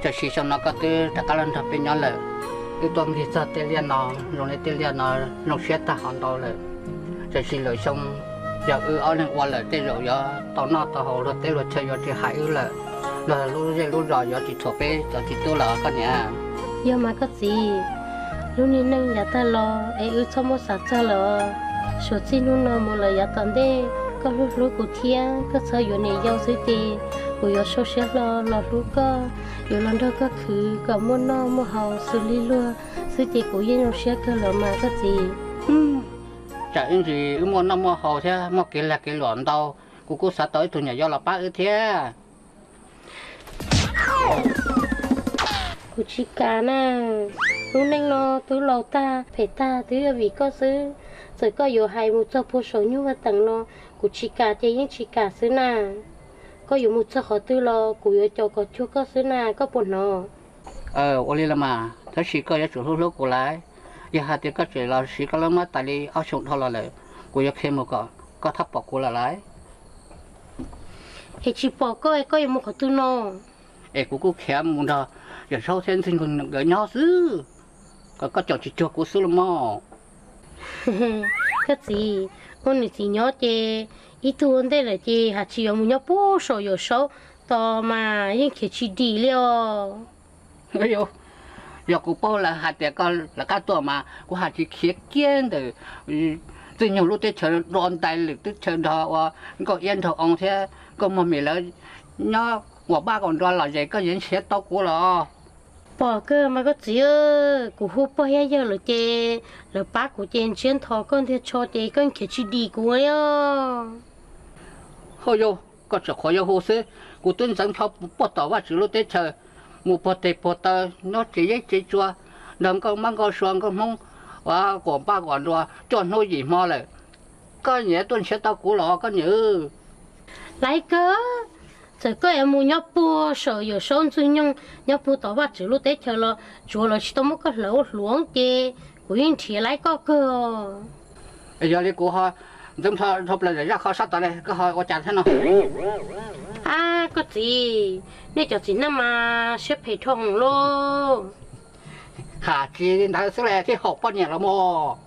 Tam sim xyoo no koj twb rov qab los nrog peb nyob lawm, wb tuaj ncig txog tej liaj no, zoo li tej liaj no zoo siab tag hov ntau lawm. Tam sim lwm xyoo yog wb ob leeg ua lawm tej zaum yuav tau noj tau haus, luag teb luag chaw yuav tsis hais wb lawm, luag lub zej lub zos yuav tsis thuam peb cov txiv tub lawm koj niam. Yog mas koj txiv, lub niag neej yav tag los es wb txhob muab xav txog lawm. Suav txij hnub no mus lawm yav tom ntej, koj hlub hlub kuv thiab koj txhob yuav niam yau xwb ces kuv yuav sau siab hlo los hlub koj, yuav los nrog koj khwv kom muaj noj muaj haus xws li luag xwb ces kuv yeej zoo siab kawg los mas koj txiv. Tsam ib ntsis wb muaj noj muaj haus thiab muaj kev lag kev luam ntau, kuv kuj xav tau ib tug niam yau los pab wb thiab. Kuv tsis kam na, lub neej no twb laus tag phem tag twb yog vim koj xwb. Txawm koj yuav hais mus txog puag saum nyuj vaj teem no, kuv tsis kam ces yeej tsis kam xwb na. Koj yuav mus txog qhov twg los kuv yuav caum kom cuag koj xwb na, koj puas hnov? Ua li los mas, tab sis koj yuav tsum hlub hlub kuv lauj. Yog hais tias koj tseem los siv koj lub mab tas li ob xyoo dhau los lawm, kuv yuav qhia mus kom koj txhob pom kuv lawm lauj. Es tsis pom koj, koj yuav mus qhov twg no? Es kuv kuj khiav mus nrog Yawm Saub thiab Ntxwg Nyoog nkawd nyob xwb, kom koj caum tsis cuag kuv xwb los mas. Koj txiv, ua niam txiv nyob ces ib tug ua ntej lawm ces hais tsis yuav mus nyob puag saum Yawm Saub tos mas yeej khiav tsis dim li os. Yog kuv paub lawv hais tias koj lawv qab tuaj mas kuv hais tsis khiav kiag ntawm Ntxwg Nyoog lub teb chaws dua ntais lwm teb chaws nrog ua nkauj iab nraug oo thiab nkauj mog mim lawv nyob ua pab kom nrua lom zem koj yuav nrhiav tau kuv los? Pom kawg mas koj txiv, kuv hu pog thiab yawg lawm ces lawv pab kuv ces ntsiab nthos koj ntiag tsho ces koj khiav tsis dim kuv li os. Hauj yau, koj tseem qhuav yuav hu xwb, kuv twb ntxeev plho puag tom Vajtswv lub teb chaws mus puag teg puag taw, nyob tsev yeeb tsev tsua, nrog nkauj mab nkauj sua nkauj Hmoob ua quas npaj quas nrua cuaj hnub yim hmo lawm, koj nyiam tuaj nrhiav tau kuv los koj nyiam? Laiv kawg, txawm koj yuav mus nyob puag saum Yawm Saub Ntxwg Nyoog nyob puag tom Vajtswv lub teb chaws los tsuav lawv tsis tau muab koj hlawv ua hluav ces kuv yeej nrhiav laiv koj kawg. Yog li kuv ho ntxeev plho dhau plaws zaj qhov sab tod ne, koj ho ua cas thiab no? Ab koj txiv, nej cov txiv neej mas siab phem dhau hwv lauj. Hais tsis li ntawd xwb li thiaj haum poj niam los mas.